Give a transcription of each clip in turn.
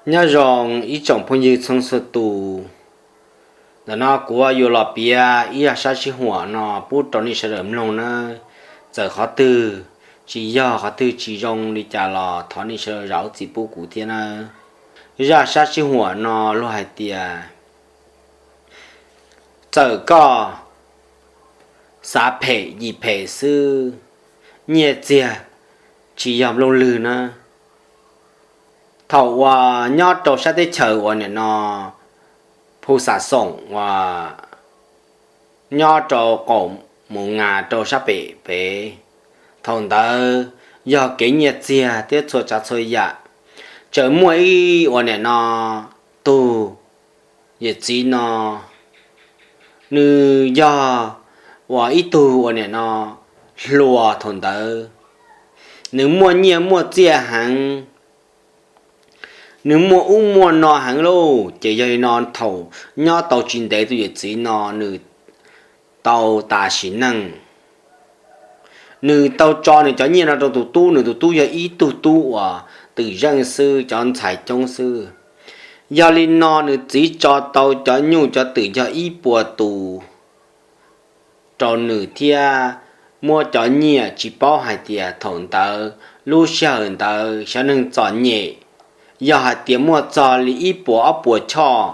Nyob zoo ib tsoom phooj ywg txhua txhua tus, ntawm no kuv yuav los piav ib zaj sab sib huam no pub rau nej sawv daws mloog nawb. Txawm qhov twg tsis yog, qhov twg tsis zoo li cas los thov nej sawv daws zam lub txim pub kuv thiab nawb. Zaj sab sib huam no luag hais tias, txawm koj xav phem yim phem xwb, nyiaj txiag tsis yog nplooj lwg na. Thaum uas nyob rau sab teb chaws uas nim no Phu Xam Xoom uas nyob rau qaum Mus Nas rau sab pem pem, thaum ntawd yog kev nyiaj txiag thiab txhua tsav txhua yam. Tseem muaj ib uas nim no tug yawm txiv no, nws yog uas ib tug uas nim no hluas thaum ntawd, nws muaj nyiaj muaj txiaj heev, nws muaj ub muaj no heev lauj. Ces yog li no thaum nyob tau tsis ntev tus yawm txiv no nws tau tas sim neej. Nws tau tso nws cov nyiaj no rau tus tub, nws tus tub yog ib tug tub uas twm zeej xwb, cov ntxhais coob xwb. Yog li no nws txiv tso tau cov nyuj cov twm yog ib puas tus rau nws thiab muab cov nyiaj, tsis paub hais tias thaum ntawd lub sij hawm ntawd xyov neeg txom nyem, yog hais tias muaj txog li ib puas ob puas choj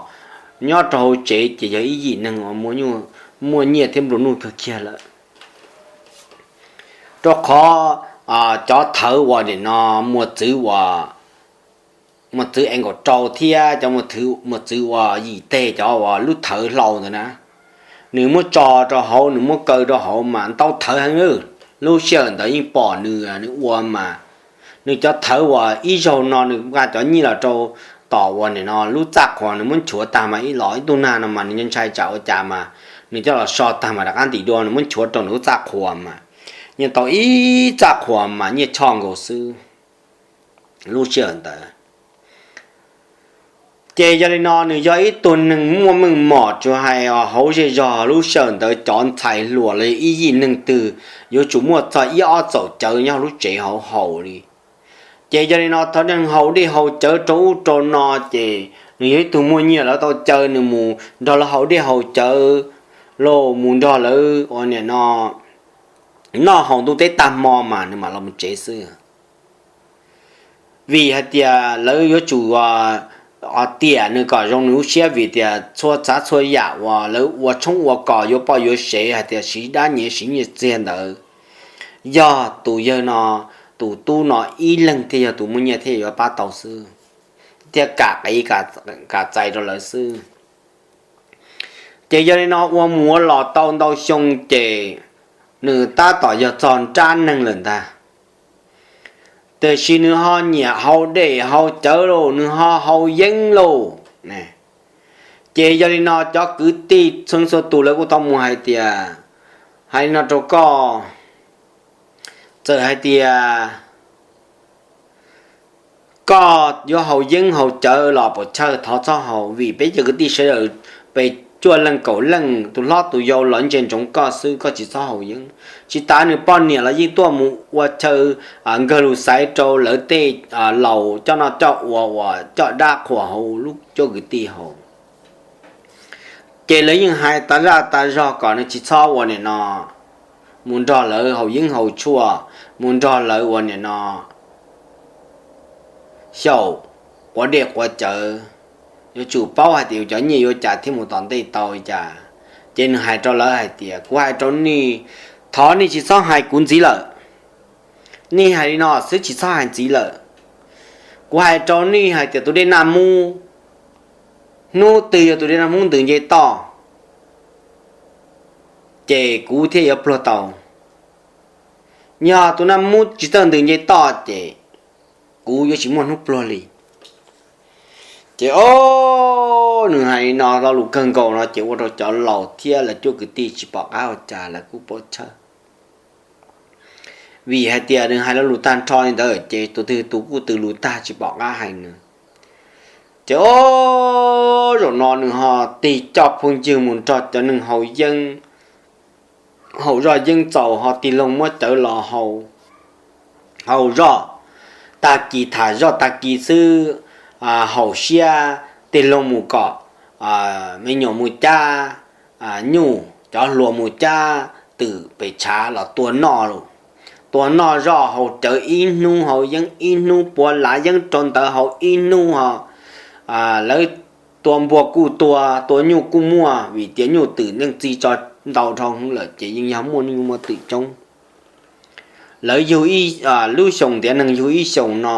nyob rau hauv tsev ces yog ib yim neeg uas muaj nyiaj thiab nplua nuj kawg kiag lawm. Rau qhov cov thawv uas nim no muas txwv uas muas txwv ees nkaum rau thiab cov muas txwv uas yim teg, cov uas lub thawv hlau ntawd na, nws muab tso rau hauv, nws muab kaw rau hauv mas ntau thawv heev lawm. Lub sij hawm ntawd yeej pom nws, nws ua mas, nws cov thawv uas ib zaug no nws nqa cov nyiaj los rau tom uas nim no lub txaj qhua, nws muab nchuav tag mas ib los ib tug nag no mas nws ntshai tsam ua cas mas nws coj los so tag mas rov qab ntim dua, nws muab nchuav rau nws lub txaj qhua mas nyiaj tau ib txaj qhua mas nyiaj choj nkaus xwb. Lub sij hawm ntawd ces yog li no nws yog ib tug neeg muaj meej mom tsuas hais hauv zej zog. Lub sij hawm ntawd cov ntxhais hluas los yog ib yim neeg twg yuav tsum muaj txog ib ob txaum cawv nyob lub tsev hauv haus li. Ces yog li no thov neeg haus dej haus cawv rau ub rau no, ces nws yog ib tug muaj nyiaj, lawv tau caw nws mus nrog lawv haus dej haus cawv, los mus nrog lawv ua nim no noj haus ntuj teb tag hmo mas nws mam los mus tsev xwb. Vim hais tias lawv yuav tsum tiam nws kom zoo nws lub siab, vim tias txhua tsav txhua yam uas lawv ua tshoob ua kos yuav poj yuav sev hais tias siv dab nyiav siv nyiaj txiag ntawd, yog tus yawg no, tus tub no ib leeg thiaj yog tus muaj nyiaj thiaj yuav pab tau xwb, thiaj kam qiv kam txais rau lawv xwb. Ces yog li no ua mus ua los tau ntau xyoo ces nws tab tom yog txog nrab neeg lawm ntag. Tiam sis nws ho nyiam haus dej haus cawv lauj, nws ho haus yeeb lauj. Ces yog li no cov kwv tij txhua txhua tus lawv kuj tau mus hais tias, hais li no rau koj, txawm hais tias koj yuav haus yeeb haus cawv los puas chawj, thov txhob haus, vim peb cov kwv tij sawv daws pes cuaj leej kaum leej, tus hlob tus yau los ntsia ntsoov koj xwb, koj tsis txhob haus yeeb. Tsis tas nws poj niam los yeej tuaj mus ua chaw nkawg lus xaiv rau lawv tej laus coj noj coj ua uas coj dab qhuas hauv lub cuab kwv tij haus. Ces lawv yeej hais tas zaj tas zog kom nws tsis txhob ua nim no mus nrog lawv haus yeeb haus tshuaj, mus nrog lawv ua nim no xyaum quav dej quav cawv, yuav tsum paub hais tias yus cov nyiaj yuav cas thiaj mus tom ntej tau li cas. Ces nws hais rau lawv hais tias, kuv hais rau nej, thov nej tsis txhob hais kuv ntxiv lawm. Nej hais li no xwb tsis txhob hais ntxiv lawm. Kuv hais rau nej hais tias tus dej Naj Mub, hnub twg yog tus dej Naj Mub ntws nce toj, ces kuv thiaj yuav pluag tau. Yog tus Naj Mub tsis txawj ntws nce toj ces kuv yuav tsis muaj hnub pluag li. Ces o, nws hais li no lo lus kawg nkaus no ces ua rau cov laus thiab lawv cuab kwv tij tsis pom qab ua cas, lawv kuj poob chawj. Vim hais tias nws hais lo lus tag nrho li ntawd ces tus twg tus kuj tws lus tag tsis pom qab hais nws. Ces o, zaum no nws ho tig coj phooj ywg mus nrog cov neeg haus yeeb, haus zoj yeeb txaus ho tig loo muab cawv los haus, haus zoj tag kis tham zoj tag kis xwb, haum siab tig loo mus kom me nyuam mus cab nyuj, cov hluas mus cab twm pem tshav los tua noj lawm. Tua noj zoj haus cawv ib hnub, haus yeeb ib hnub, puav lav yeeb rau ntawd haus ib hnub ho. Lawv tua npua kuj tua, tua nyuj kuj muaj, vim tias nyuj twm neeg txi tso ntau dhau lawm ces yeej yog muaj nyuj muaj twm coob. Lawv yug, lub xyoo ntiav neeg yug ib xyoos no,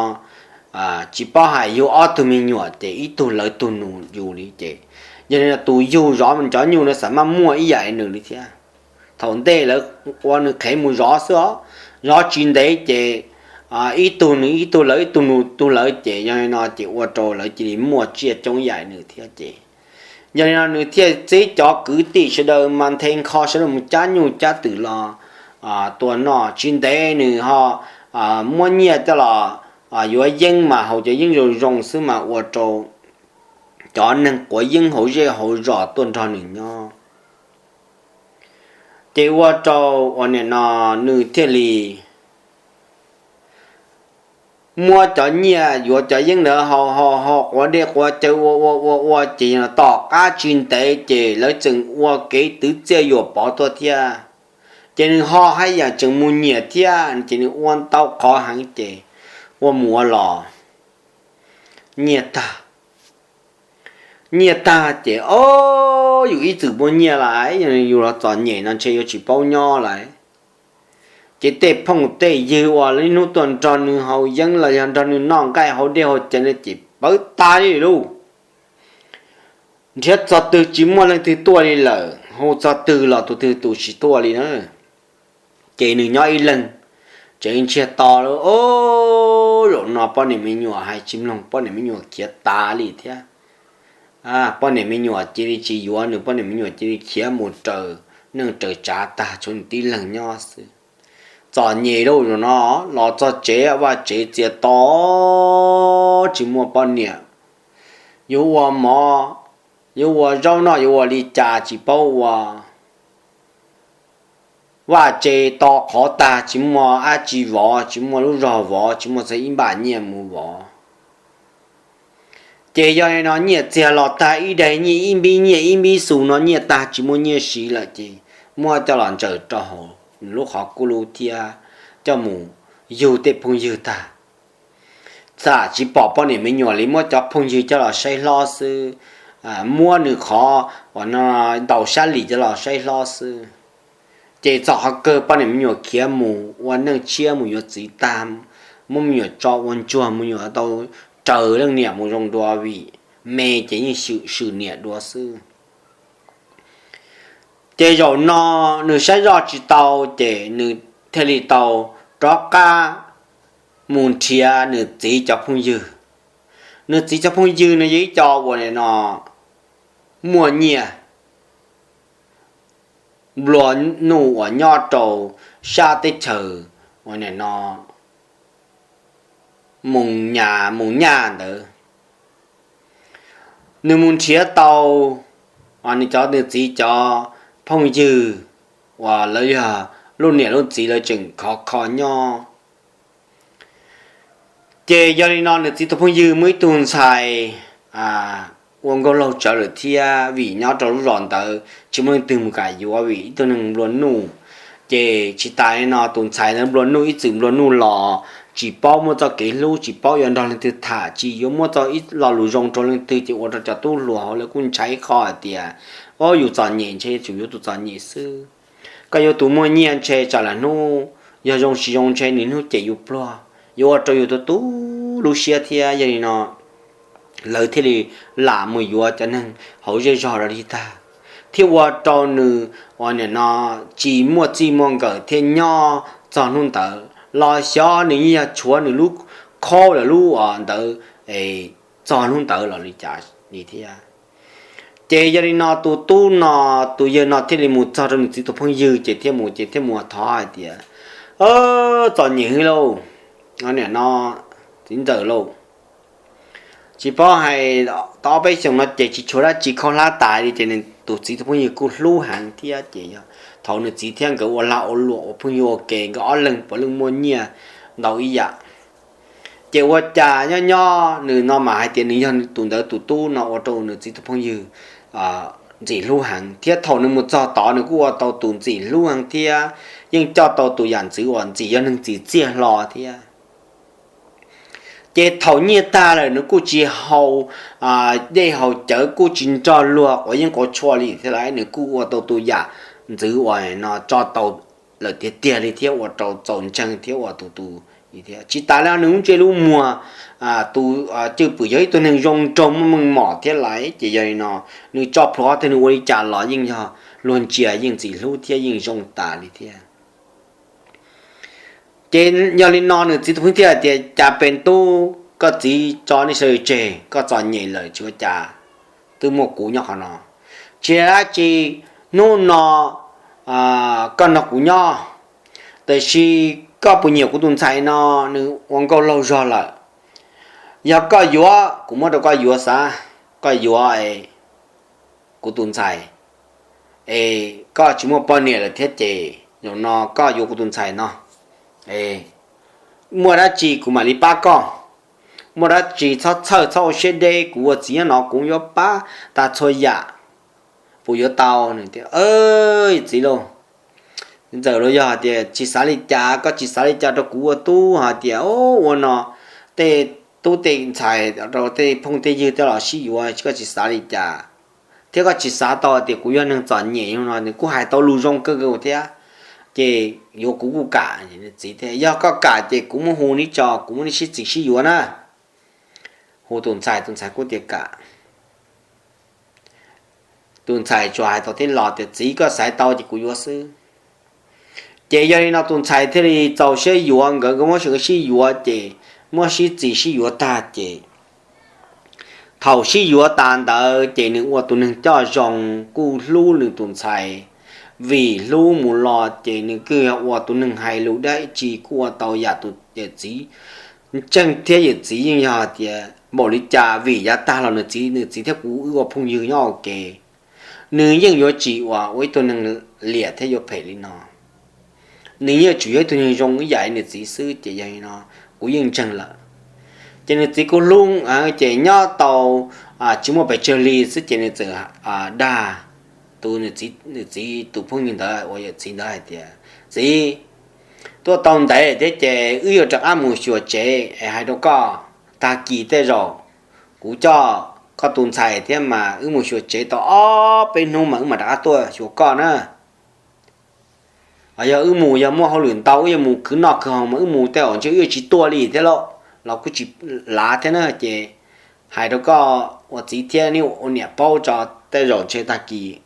tsis paub hais yug ob tug me nyuam ces ib tug lawv tug nus yus li ces, yog li no tus yug zov cov nyuj no xav maj muaj ib yam li nws li thiab. Thaum ntej lawv ua nws qhev mus zov xwb os, zov tsis ntev ces ib tug nws ib tug lawv ib tug nws tug lawv ces yog li no ces ua rau lawv cia li muaj tsiaj coob ib yam li nws thiab ces, yog li no nws thiaj txib cov kwv tij sawv daws mas nthe nkho sawv daws mus cab nyuj cab twm los tua noj. Tsis ntev nws ho muab nyiaj coj los yuav yeeb mas haus cov yeeb zoo zoo xwb mas ua rau cov neeg quav yeeb hauv zej hauv zos tuaj nrog nws nyob. Ces ua rau ua nim no nws thiaj li muab cov nyiaj yuav cov yeeb ntawd haus haus haus quav dej quav cawv ua ua ua ua ces tom qab tsis ntev ces lawv tseem ua kev twv txiaj yuam pov tuaj thiab. Ces nws ho haj yam tseem mus nyiam thiab ces nws ua ntau qhov heev ces ua mus ua los nyiaj tag. Nyiaj tag ces, o, yus ib txwm muaj nyiaj lawm, yog yus los txom nyem no ntshe yuav tsis paub nyob lawm. Ces tej phooj tej ywg uas lub hnub tuaj nrog nws haus yeeb los yog nrog nws noj nqaij haus dej haus cawv no ces pawv tas li lauj. Nrhiav txog twg tsis muaj leej twg tuaj li lawm, hu txog twg los tus twg tus tsis tuaj li na. Ces nws nyob ib leeg, tseem ntsiag to lawm. O, zaum no poj niam me nyuam hais tsis mloog, poj niam me nyuam khiav tas li thiab. Poj niam me nyuam cia li tsis yuav nws, poj niam me nyuam cia li khiav mus raws neej raws tsav tag, tshuav nws tib leeg nyob xwb. Txom nyem lauj, zaum no los txog tsev vaj tsev txias to, tsis muaj poj niam. Yuav ua mov, yuav ua zaub noj, yuav ua li cas tsis paub ua. Vaj tse to qhov tag, tsis muaj dab tsi vov, tsis muaj lub zog vov, tsis muaj txog ib npaj nyiaj mus vov. Ces yog li no nyiaj txiag los tag, ib daim nyiaj ib npib nyiaj ib npib xus no nyiaj tag tsis muaj nyiaj siv lawm ces muab coj los ntsaws rau hauv nws lub qhov kuj lub thiab coj mus yug tej phooj ywg tag. Txawm tsis pom poj niam me nyuam li, muab cov phooj ywg coj los saib hlob xwb, muab nws qhov uas no ntaus sab lim coj los saib hlob xwb. Ces txog qhov kawg poj niam me nyuam khiav mus ua neej tshiab mus yuav txiv tag, muab me nyuam tso ua ntsuag, me nyuam tau raws leej niam mus zoo dua vim me ces yeej swm niam dua xwb. Ces zaum no nws saib zoj tsis tau ces nws thiaj li tau rov qab mus nrhiav nws txiv cov phooj ywg. Nws txiv cov phooj ywg no yog ib co uas nim no muaj nyiaj nplua nuj uas nyob rau sab teb chaws uas nim no Moos Nyaj, Moos Nyaj ntawd. Nws mus nrhiav tau nws cov, nws txiv cov phooj ywg uas lawv yog lub niam lub txiv lawv tseem khov kho nyob. Ces yog li no nws txiv tus phooj ywg muaj ib tug ntxhais ua nkauj laug tsawv lawm thiab, vim nyob rau lub zos ntawd tsis muaj leej twg mus kam yuav vim ib tug neeg nplua nuj. Ces tsis tas li no tus ntxhais ntawd nplua nuj, ib txwm nplua nuj los tsis paub muaj txoj kev hlub, tsis paub yuav nrog leej twg tham, tsis yuav muab txoj ib lo lus zoo rau leej twg, ces ua rau cov tub hluas hauv lawv kuj ntshai ib qho hais tias, o, yus txom nyem ntshe yuav tsum yuav tus txom nyem xwb. Koj yuav tus muaj nyiaj ntshe tsam lam hnub yog zoo tsis zoo ntshe nws hnub cem yus pluag, yuav ua rau yus tu tu lub siab thiab. Yog li no lawv thiaj li lam mus yuav cov neeg hauv zej zog rau li tag, thiaj ua rau nws uas nim no tsis muaj txij muaj nkawm thiab nyob txog hnub ntawd los xyov nws yeej yog tshuav nws lub khaub lawm lub ntawd txog hnub ntawd los li cas li thiab. Ces yog li no tus tub no, tus yawg no thiaj li mus txog rau nws txiv tus phooj ywg ces thiaj mus, ces thiaj mus thov hais tias, txom nyem hwv lauj, nim no txiv ntxawm lauj, tsis paub hais tau ob peb xyoos no ces tsis tshuav dab tsi khaub hlab tas li. Ces nws tus txiv tus phooj ywg kuj hlub heev thiab ces yog thaum nws txiv thiab nkawd ua lag ua luam ua phooj ywg ua ke, nkawd ob leeg puav leej muaj nyiaj ntau ib yam. Ces ua cas nyob nyob nws no mas hais tias nws yog tus ntawd tus tub no ua rau nws txiv tus phooj ywg ntxim hlub heev thiab. Thaum nws mus txog tod nws kuj ua tau tus ntxim hlub heev thiab, yeej coj tau tus yam ntxwv uas ntxim yog neeg txim txiaj hlo thiab. Ces thaum nyiaj tag lawm nws kuj tsis haus dej haus cawv, kuj tsis nrog luag quav yeeb quav tshuaj li thiab lawm, nws kuj ua tau tus yam ntxwv uas no tso tau lawm tiag tiag li thiab ua rau txaus ntseeg thiab ua tus tus thiab. Tsis tas li nws lub ntsej lub muag, tus cwj pwm yog ib tug neeg zoo nraug muaj meej mom thiab lawm. Ces yog li no nws tso plhuav tej nws ua li cas los yeej yog luag ntsia yeej ntxim hlub thiab yeej zoo tas li thiab. Ces yog li no nws txiv tus phooj ywg thiaj tias, Cas pes tub, koj txiv tso nej sawv daws tseg, koj txom nyem lawm tsis ua cas, twb muaj kuv nyob qhov no. Tsis hais dab tsi, hnub no koj nrog kuv nyob, tiam sis koj puas nyiam kuv tus ntxhais no? Nws ua nkauj laug zog lawm. Yog koj yuav, kuv muab rau koj yuav xav, koj yuav kuv tus ntxhais es koj tsis muaj poj niam lawm thiab ces zaum no koj yuav kuv tus ntxhais no, muaj dab tsi kuv mam li pab koj. Muaj dab tsi txhob txhawj txhob ua siab deb, kuv ua txiv nyob no kuv yuav pab tas txhua yam. Puas yuav tau? Nws tias, Txiv lauj, ntxawm los yog hais tias tsis xav li cas, koj tsis xav li cas rau kuv ua tub hais tias ua no tej tub tej ntxhais rau tej phooj tej ywg tej los sib yuav, koj tsis xav li cas thiab koj tsis xav tau tias kuv yog neeg txom nyem no. Nws kuj hais tau lus zoo kawg thiab, ces yuav kuv kuj kam. Nws txiv tias, Yog koj kam ces kuv muab hu neb tso, kuv muab neb sib txim sib yuav na. Hu tus ntxhais, tus ntxhais kuj tias kam. Tus ntxhais tsuas hais tau thiab los tias, Txiv, koj xaiv tau ces kuv yuav xwb. Ces yog li no tus ntxhais thiaj li txaus siab yuav, nkawd nkawd muab sib yuav ces muab sib txim sib yuav tag ces thaum sib yuav tas ntawd ces nws ua tus neeg coj zoo kuj hlub nws tus ntxhais. Vim hlub mus los ces nws kuj yog ua tus neeg hais lus dab tsi kuj ua tau yam tus yawm txiv ntseeg thiab yawm txiv yeej yog hais tias npaum li cas vim yav tag los nws txiv, nws txiv thiab kuv wb ua phooj ywg nyob ua ke. Nws yeej yuav tsis ua ua ib tug neeg liam thiab yuav phem li no. Nws yeej tsuas yog ib tug neeg zoo ib yam li nws txiv xwb ces yog li no kuv yeej ntseeg lawm. Ces nws txiv kuj hlub, ces nyob tau tsis muaj pes tsawg li xwb ces nws txawm dag tus nws txiv tus phooj ywg ntawd uas yawm txiv ntawd hais tias, Txiv, tuaj tau ntev thiab ces wb yuav rov qab mus xyuas tsev es hais rau koj, tag kis tej zaum kuv coj koj tus ntxhais thiab mas wb mus xyuas tsev tau ob peb hnub mas wb mam rov qab tuaj xyuas koj na. Yog wb mus yog muaj hauj lwm ntau wb yuav mus khwv noj khwv haus mas wb mus tej zaum ntshe wb yuav tsis tuaj li thiab lauj, los kuj tsis lav thiab na. Ces hais rau koj ua txiv thiab neb ua niam paub tso, tej zaum ntshe tag kis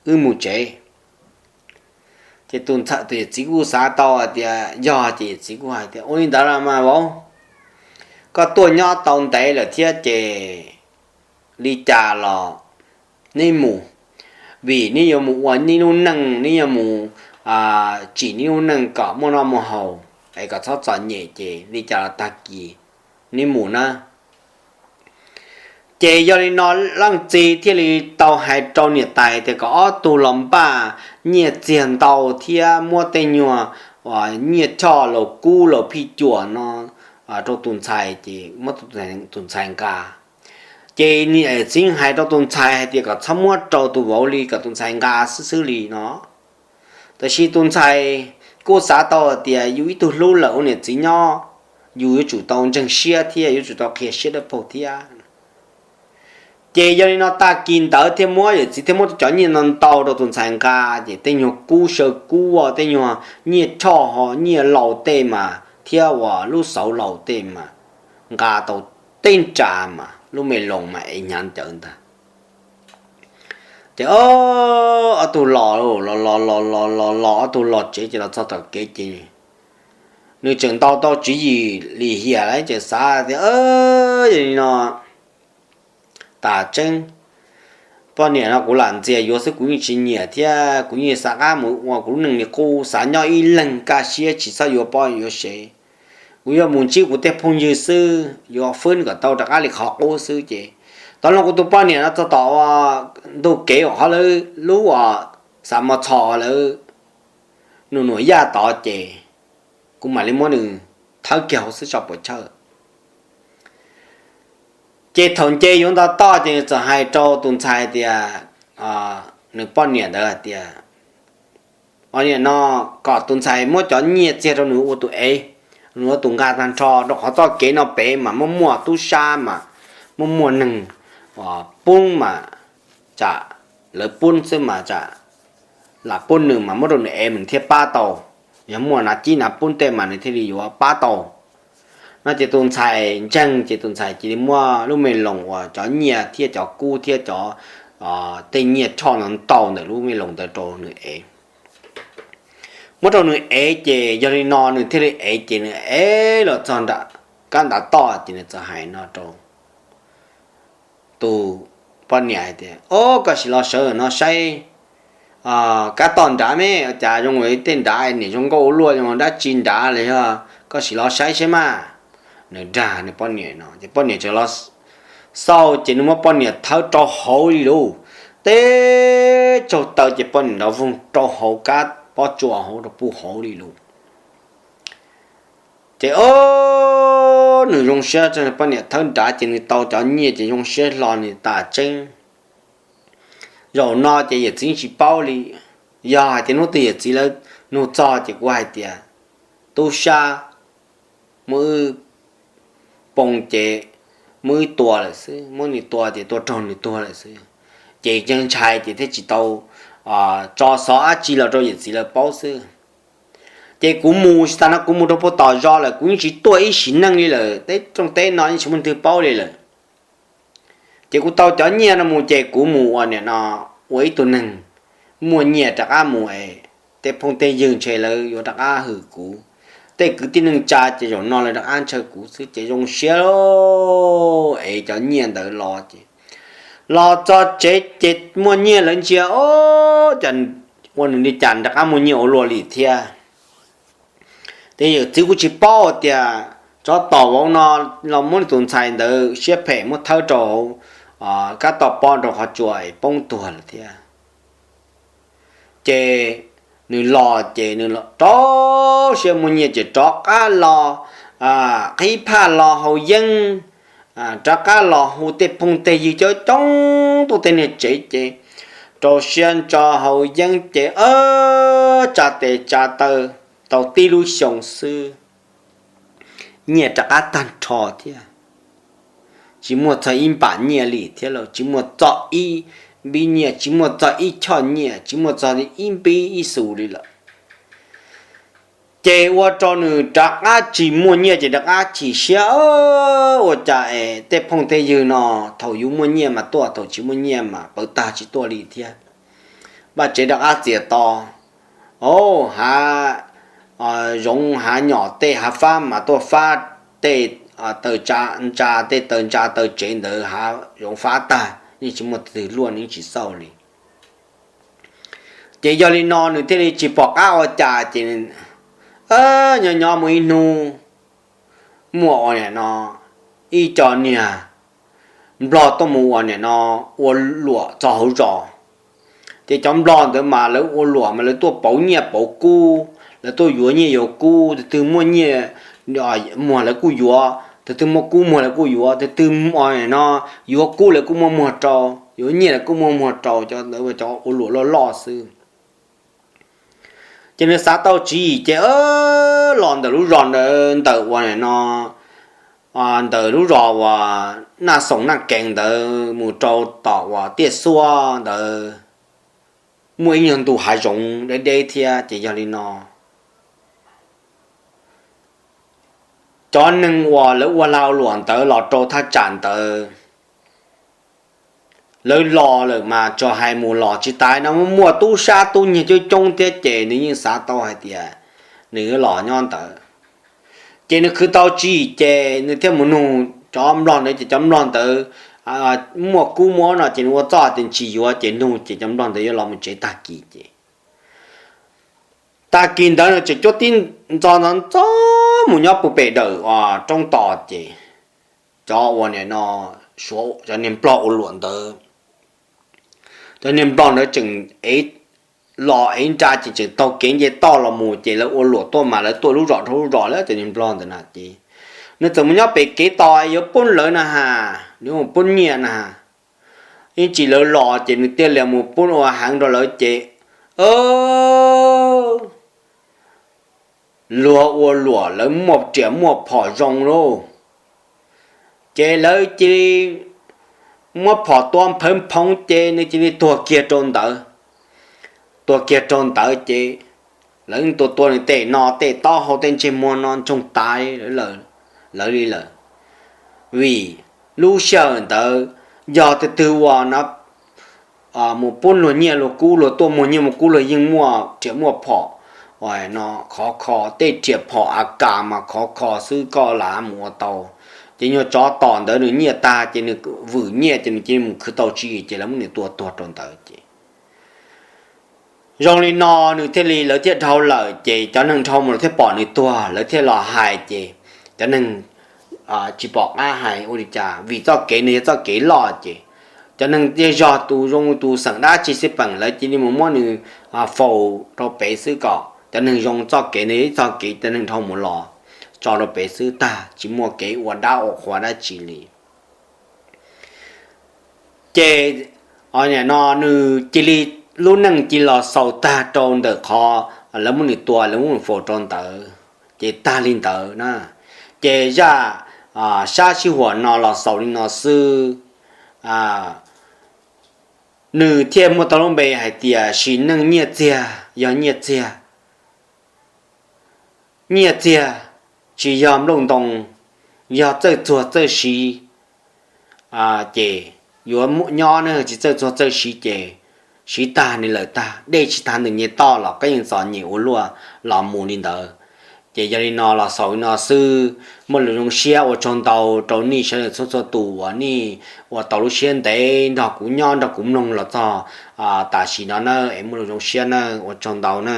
wb mus tsev. Ces tus ntxhais, tus yawm txiv kuj xav tau hais tias yog ces yawm txiv kuj hais tias, Ua li ntawd los mas vauv, koj tuaj nyob tau ntev lawm thiab ces li cas los neb mus, vim neb yuav mus ua neb lub neej, neb yuav mus tsim neb lub neej kom muaj noj muaj haus es kom txhob txom nyem ces li cas los tag kis neb mus na. Ces yog li no leej txiv thiaj li tau hais rau niam tais tias kom ob tug los npaj nyiaj txiag ntau thiab muab tej nyuag nyiaj choj laus kub laus phij cuam no rau tus ntxhais ces muab tus ntxhais nqa. Ces niam txiv hais rau tus ntxhais hais tias kom txhob muab rau tus vauv li, kom tus ntxhais nqa xwb xwb li no. Tab sis tus ntxhais kuj xav tau hais tias yus ib tug hlub lawm ua niam txiv nyob, yus yuav tsum tau ntseeg siab thiab yuav tsum tau qhia siab dawb paug thiab. Ces yog li no tag kis ntawd thiaj muab, yawm txiv thiaj muab cov nyiaj no ntau rau tus ntxhais nqa, ces tej nyuag kub saw kub, tej nyuag nyiaj choj ho nyiaj laus tej mas thiab uas lub xauv laus tej mas nqa tau tej nra mas lub me loos mas es hnyav ncawv ntag. Ces ob tug los los los los los los los ob tug los tsev ces los txog tom kev ces nws tseem ntaus tau tswv yim lim hiam lawm ces xav tias, Yog li no tas tseeb, poj niam no kuv lam ntxias yuav xwb, kuv yeej tsis nyiam thiab kuv yeej xav qab mus ua kuv lub neej li qub, xav nyob ib leeg kaj siab tsis txhob yuav poj yuav sev. Kuv yuav mus ntsib kuv tej phooj ywg xwb, yuav fwb kom tau rov qab li qhov qub xwb ces tau los kuv tus poj niam no txog tom ntug kev uas qhov lub uas xa mos txhos lawv nus nuam yaj tod ces kuv mam li muab nws thawb kiag hauv xwb tso puas chawj. Ces thaum nce yuav ntau toj ces nws txawm hais rau tus ntxhais tias, nws poj niam ntawd hais tias, o, nim no kom tus ntxhais muab cov nyiaj txiag rau nws ua tus ev, nws ua tus nqa tag nrho, rau qhov txoj kev no pem mas muaj muaj tub sab mas muaj muaj neeg pub mas tsam lawv pub xwb mas tsam lam pub nws mas muab rau nws ev mas nws thiaj pab tau. Yog muaj nav cib nav pub tej mas nws thiaj li yuav pab tau. No ces tus ntxhais ntseeg ces tus ntxhais cia li muab lub me loos uas cov nyiaj thiab cov kub thiab cov tej nyiaj rhoj no ntau ntawm lub me loos ntawd rau nws ev. Muab rau nws ev ces yog li no nws thiaj li ev ces nws ev los txog nram kab ntav toj ces nws txawm hais no rau tus poj niam hais tias, o, koj sim los sawv no saib kab toj nrad me, cas zoo li tej nrad niam zoo nkauj ua luaj, zoo dab tsi nrad los yog koj sim los saib saib mas. Nws dag nws poj niam no ces poj niam txawm los xauj ces nws muab poj niam thawb rau hauv li lauj. Teb tsaug taw ces poj niam nrov voog rau hauv kab pob tsuas hauv rau puag hauv li lauj. Ces o, nws zoo siab txog poj niam thawb nrad ces nws tau cov nyiaj ces zoo siab hlo nws tas tseeb. Zaum no ces yawm txiv tsis paub li. Yog hais tias hnub twg yawm txiv lawv nug txog ces kuv hais tias tub sab muab wb poo ces muab wb tua lawm xwb, muab nws tua ces tua raug nws tuag lawm xwb. Ces yeej ntshai ces thiaj tsis tau tso xov dab tsi los rau yawm txiv lawv paub xwb. Ces kuv mus tsis tas no kuv mus rau puag tom zos lawm kuv yeej tsis tuaj ib sim neej li lawm, teb rooj teb no yeej tsis muaj twg paub li lawm. Ces kuv tau cov nyiaj no mus ces kuv mus ua nim no ua ib tug neeg muaj nyiaj rov qab mus es tej phooj tej ywg ntshe lawv yuav rov qab hwm kuv. Tej kwv tij neej tsa ces zaum no lawv rov qab ntshaw kuv xwb ces zoo siab es cov nyiaj ntawd los ces los txog tsev ces muaj nyiaj lawv ntsia o, cas ua nws li cas rov qab muaj nyiaj ua luaj li thiab. Ces yawm txiv kuj tsis paub tias tsov tom vauv no los muab nws tus ntxhais ntawd siab phem muab thawb rau hauv kab toj pob rau qhov tsua es poob tuag lawm thiab. Ces nws los ces nws rau siab muaj nyiaj ces rov qab los qhib phaj los haus yeeb, rov qab los hu tej phooj tej ywg coob coob tuaj tej niag tsev ces rau siab ntso haus yeeb ces tsa tes tsa taw tau tib lub xyoo xwb, nyiaj rov qab tag nrho thiab. Tsis muaj txog ib npam nyiaj li thiab lauj, tsis muaj txog ib npib nyiaj, tsis muaj txog ib choj nyiaj, tsis muaj txog ib npib ib xus li lawm. Ces ua rau nws rov qab tsis muaj nyiaj ces rov qab chim siab, ua cas es tej phooj tej ywg no thaum yus muaj nyiaj mas tuaj, thaum tsis muaj nyiaj mas pawv tag tsis tuaj li thiab. Vaj tsev rov qab txias to, hav zoov hav nyom tej hav fab mas tuaj fab tej taw ntsa, tej taw ntsa taw tsev ntawd hav zoov fab tag yeej tsis muaj twg luaj, yeej tsis xauj li. Ces yog li no nws thiaj li tsis pom qab ua cas ces nyob nyob muaj ib hnub muaj ua niam no ib co niag nplog tuaj mus ua niam no ua luam txog hauv zos. Ces cov nplog ntawd mas lawv ua luam mas lawv tuaj pauv nyiaj pauv kub, lawv tuaj yuav nyiaj yuav kub, tus twg muaj nyiaj muag lawv kuj yuav, tus twg muaj kub muag lawv kuj yuav, tus twg no yuav kub lawv kuj muaj muag rau, yuav nyiaj lawv kuj muaj muag rau, cov ntawd cov ua luam loj loj xwb. Ces nws xav tau tswv yim ces los ntawm lub zos ntawd, ntawm ua niam no ntawm lub zos uas Naj Xoom Naj Keev ntawd mus rau tom uas Tiaj Xuab ntawd muaj ib nyuag ntu hav zoov deb deb thiab. Ces yog li no cov neeg uas lawv ua lag luam ntawd los rau thaj tsam ntawd, lawv los lawm mas tsuas hais mus los tsis tas no muaj tub sab tub nyiag coob coob thiab ces nws yeej xav tau hais tias nws yuav los nyob ntawd. Ces nws khwv tau tswv yim ces nws thiaj mus nug cov nplog ntawd ces cov nplog ntawd muaj kub muab no ces nws ua txuj tias tsis yuav ces nug ces cov nplog ntawd yuav los mus tsev tag kis ces tag kis ntawd nws tseem cuab tib ntxov ntxov ntxov mus nyob puag pem dawm roob tos ces cov ua niam no, cov niag nplog ua luam ntawd, cov niag nplog ntawd tseem ev los ev nra ces tseem taug kev nce toj los mus ces lawv ua luam tuaj mas lawv tuaj lub zos dhau lub zos lawm cov niag nplog ntawd na ces nws txawm mus nyob pem kev tos yuav pub lawv na has. nws mus pub nyiaj na, ib tsam lawv los ces nws thiaj li mus pub ua heev rau lawv ces, luag ua luam lawv muaj riam muaj phom zoo lauj, ces lawv cia li muab phom tua nphawv nphoov ces nws cia li tuag kiag rau ntawd. Tuag kiag rau ntawd ces lawv tua tua nws tej no tej taub hau tej ntsej muag no ntsoog tas lawv li lawm. Vim lub sij hawm ntawd yog tus twg uas mus pub luag nyiaj luag kub, luag tuaj muag nyiaj muag kub, luag yeej muaj riam muaj phom no khov kho, tej riam phom a kas mas khov kho xwb koj lam mus ua tau. Ces nyuag tsov tom ntawd nws nyiaj tag ces nws vwm nyiaj ces nws cia li mus khwv tau tswv yim ces lawv muab nws tua tuag rau ntawd ces zoo li no nws thiaj li, lawv thiaj dhau lawm ces cov neeg dhau mus lawv thiaj pom nws tuag lawv thiaj los hais ces cov neeg tsis pom qab hais ua li cas vim txoj kev nws yog txoj kev loj ces cov neeg thiaj zog tus zoo tus xeem dab tsi xij peem lawv cia li mus muab nws faus rau pem xwb kom cov neeg zoo txoj kev nws yog ib txoj kev cov neeg dhau mus los tso rau pem xwb tag tsis muaj kev ua dab ua qhua dab tsi li. Ces no nws cia li lub neej cia li los xaus tag rau ntawm qhov lawv muab nws tua lawv muab nws faus rau ntawd ces tag li ntawd na. Ces zaj sab sij huam no los xaus li no xwb. Nws thiaj muaj tau lub npe hais tias sim neej nyiaj txiag yog nyiaj txiag. Nyiaj txiag tsis yog nplooj ntoo, yog txawj txuag txawj siv ces yuav muaj nyob ne, tsis txawj txuag txawj siv ces siv tag nws lawm tag, dej tsis tag ntawm nyem toj los koj yeej txom nyem ua luaj los mus li ntawd. Ces yog li no los xaus li no xwb, muaj lus zoo siab ua tsaug ntau rau nej sawv daws txhua txhua tus uas nej ua tau lub siab ntev nrog kuv nyob nrog kuv mloog los txog tam sim no na, es muaj lus zoo siab na, ua tsaug ntau na.